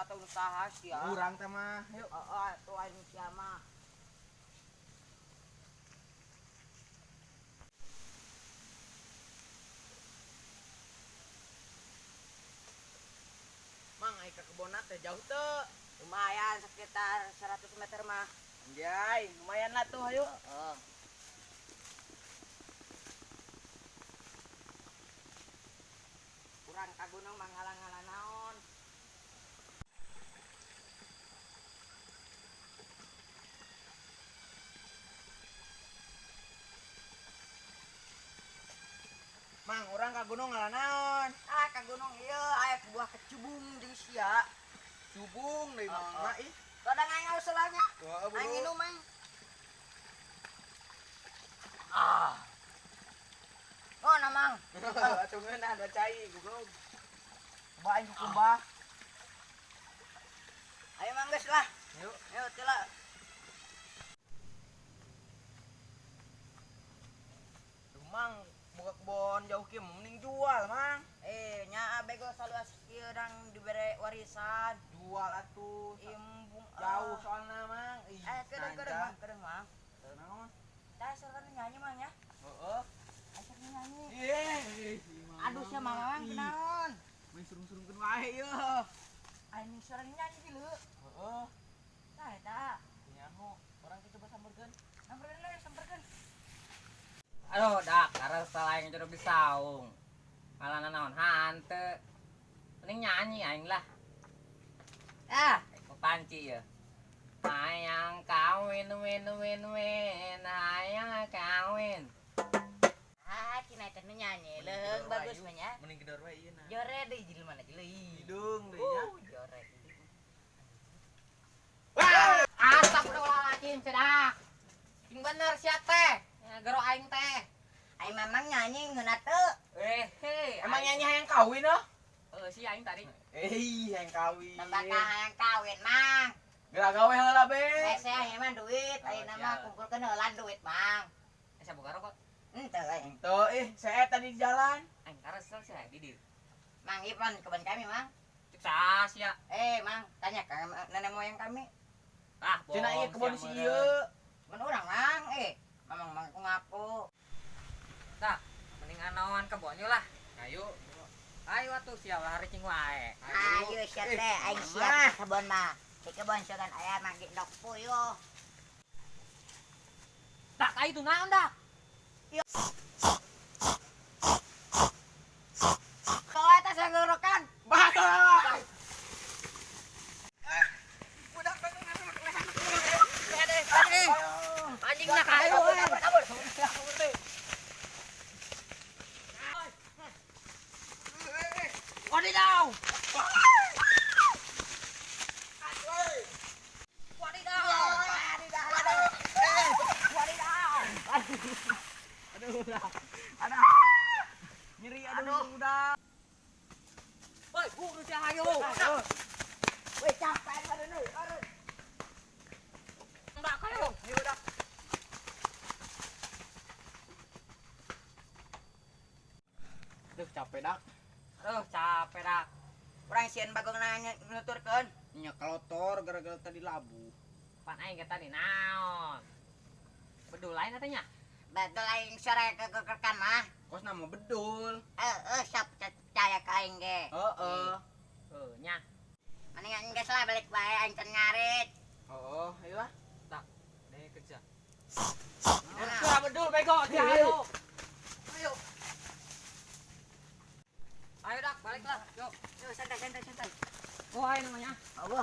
atau usaha sia. Urang teh mah, yuk. Heeh, atuh aing sia mah. Mang ai ka kebonna teh jauh teu? Lumayan sekitar 100 meter mah. Anjay, lumayan lah tuh, ayo. Heeh. Urang ka gunung mah ngalang-ngalang naon. Mang, urang ka gunung ngalah naon? Ah, ka gunung ieu aya buah kecubung jeung sia. Cubung deui mang mah ih. Kadang aing haus selanya. Wah, Aing minum aing. Ah. Oh, nah, Mang. Atuh ngeunah dua cai, goblok. Coba aing kukumbah. Ayo Mang geus lah. Yuk. Yuk, tila. Duh, Mang, buka kebon jauh kieu mending jual, Mang. Eh, nya bego saluas kieu dang dibere warisan. Jual atuh. Imbung Jauh soalna, Mang. Ih, Eh, kedeung kedeung Mang, kedeung Mang. Teu naon? Tah sorana nyanyi Mang ya. Heeh. Asal nyanyi. Ih, Aduh sia Mang Mang kunaon? Main surung-surungkeun wae ieu. Aing sorana nyanyi di leu. Heeh. Tah eta. Nyaho, urang teh coba samperkeun. Samperkeun we, samperkeun. Aduh, dak, karena salah yang jodoh bisaung. Malah naon hante. Mending nyanyi aing lah. Ah, ke panci ya. Hayang kawin win win win, hayang kawin. Ah, cina teh nu nyanyi leung bagus mah nya. Mending gedor wae ieu na. Jore deui jelema na deui. Hidung deui nya. Jore. Astagfirullahaladzim, cedak. Sing bener sia teh. Ya, gero aing teh. Aing mamang nyanyi ngeunah teu. Eh, hei, Emang nyanyi hayang kawin oh? Si aing tadi. Eh, hayang kawin. Tambah hayang kawin, Mang. Geura gawe heula be. Eh, saya hayang mah duit, ayeuna mah kumpulkeun heula duit, Mang. Eh, saya buka rokok. Henteu aing. Henteu ih, saya tadi di jalan. Aing karesel sih di dieu. Mang Ipan kebun kami, Mang. Cek sah sia. Eh, Mang, tanya ke nenek moyang kami. Ah, Cenah ieu kebon si ieu. Mun urang, Mang, eh. Mamang mang aku ngaku. Tah, mending anawan kebon yuk lah. Ayo. Ayo atuh sia lah ricing wae. Ayo sia teh, aing siap kebon mah. Di kebon sogan aya mah gendok puyuh. Tak ayo tuh naon dah. Kau eta sanggorokan. Bakal. Anjing nak ayo. Kabur, kabur. Wadidaw. Wadidaw. Wadidaw. Aduh, udah. Aduh. Nyeri aduh, udah. Woi, buru sia ayo. Weh, capek badan euy. Aduh. Enggak kayo. Ayo udah. Duh, capek dak. Aduh, capek dak. Urang sieun bagong nanya nuturkeun. Nya kelotor gara-gara tadi labu. Pan aing ge tadi naon? Bedul lain katanya. Betul aing sore kekekerkan mah. Kos nama bedul. Eh, sok percaya ka aing ge. Heeh. Heuh, nya. Mendingan geus lah balik bae aing can ngarit. Heeh, ayo lah. Tak, deh kerja. Nah. Suara bedul bego dia ayo. Ayo. Ayo dak, balik lah. Yuk. Yuk, santai santai santai. Oh, ayo namanya. Allah.